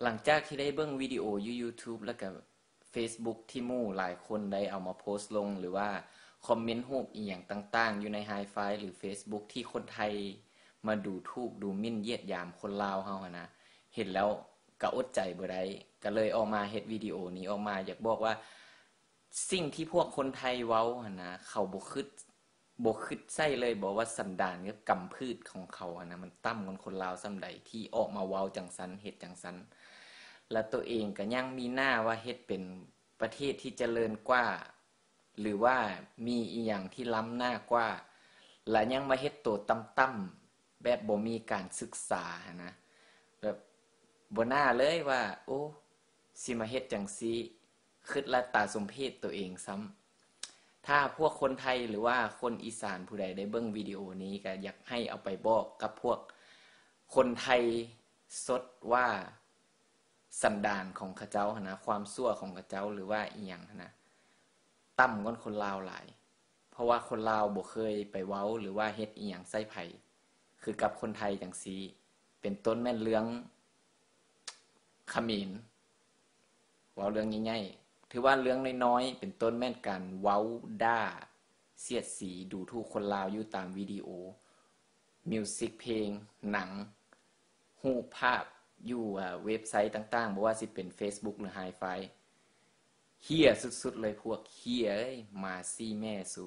ຫຼັງຈາກທີ່ໄດ້ເບິ່ງວິດີໂອຢູ່ YouTube ແລ້ວກະ Facebook ທີ່ໝູ່ຫຼາຍຄົນໄດ້ເອົາມາໂພສລົງ ຫຼືວ່າຄອມເມັນຮູບອີ່ຫຍັງຕ່າງໆ ຢູ່ໃນ Hi-Fi ຫຼື Facebook ທີ່ຄົນໄທມາດູຖູກດູໝິ່ນຢຽດຢາມຄົນລາວເຮົາຫັ້ນນະ ເຫັນແລ້ວກະອົດໃຈບໍ່ໄດ້ ກະເລີຍອອກມາເຮັດວິດີໂອນີ້ອອກມາ ຢາກບອກວ່າ ສິ່ງທີ່ພວກຄົນໄທເວົ້າຫັ້ນນະ ເຂົາບໍ່ຄຶດ ບໍ່ຄຶດໃສ່ເລີຍບໍວ່າສັນດານກັບກຳພືດຂອງເຂົາຫັ້ນນະ ມັນຕ່ຳກວ່າຄົນລາວສ່ຳໃດ ທີ່ອອກມາເວົ້າຈັ່ງຊັ້ນ ເຮັດຈັ່ງຊັ້ນ ແລະ ໂຕເອງກະຍັງມີໜ້າວ່າເຮັດເປັນປະເທດທີ່ຈະເລີນກວ່າ ຫຼືວ່າມີອີ່ຫຍັງທີ່ລ້ຳໜ້າກວ່າ ແລະ ຍັງມາເຮັດໂຕຕ່ຳໆ ແບບບໍ່ມີການສຶກສາຫັ້ນນະ ແບບບໍ່ໜ້າເລີຍວ່າ ໂອ້ ຊິມາເຮັດຈັ່ງຊີ້ ຄຶດແລ້ວຕາສົມເພດໂຕເອງຊ້ຳ. ຖ້າພວກຄົນໄທ ຫຼືວ່າຄົນອີສານຜູ້ໃດໄດ້ເບິ່ງວິດີໂອນີ້ ກະຢາກໃຫ້ເອົາໄປບອກກັບພວກຄົນໄທສົດວ່າ ສັນດານຂອງເຂົາເຈົ້າຫັ້ນນະ ຄວາມຊົ່ວຂອງເຂົາເຈົ້າ ຫຼືວ່າອີ່ຫຍັງຫັ້ນນະ ຕ່ຳກວ່າຄົນລາວຫຼາຍ ເພາະວ່າຄົນລາວບໍ່ເຄີຍໄປເວົ້າ ຫຼືວ່າເຮັດອີ່ຫຍັງໃສ່ໃຜ ຄືກັບຄົນໄທຈັ່ງຊີ້ ເປັນຕົ້ນແມ່ນເລື່ອງຂະເໝນ ເວົ້າເລື່ອງໃຫຍ່ໆ ຖືວ່າເລື່ອງນ້ອຍໆ ເປັນຕົ້ນແມ່ນການເວົ້າດ່າ ສຽດສີ ດູຖູກຄົນລາວຢູ່ຕາມວິດີໂອ ມິວສິກ ເພງ ໜັງ ຮູບພາບ ຢູ່ ເວັບໄຊຕ່າງໆ ບໍ່ວ່າຊິເປັນ Facebook ຫຼື Hi-Fi ເຫ້ຍສຸດໆເລີຍ ພວກເຫ້ຍເອີຍ ໝາຊີ້ແມ່ຊູ.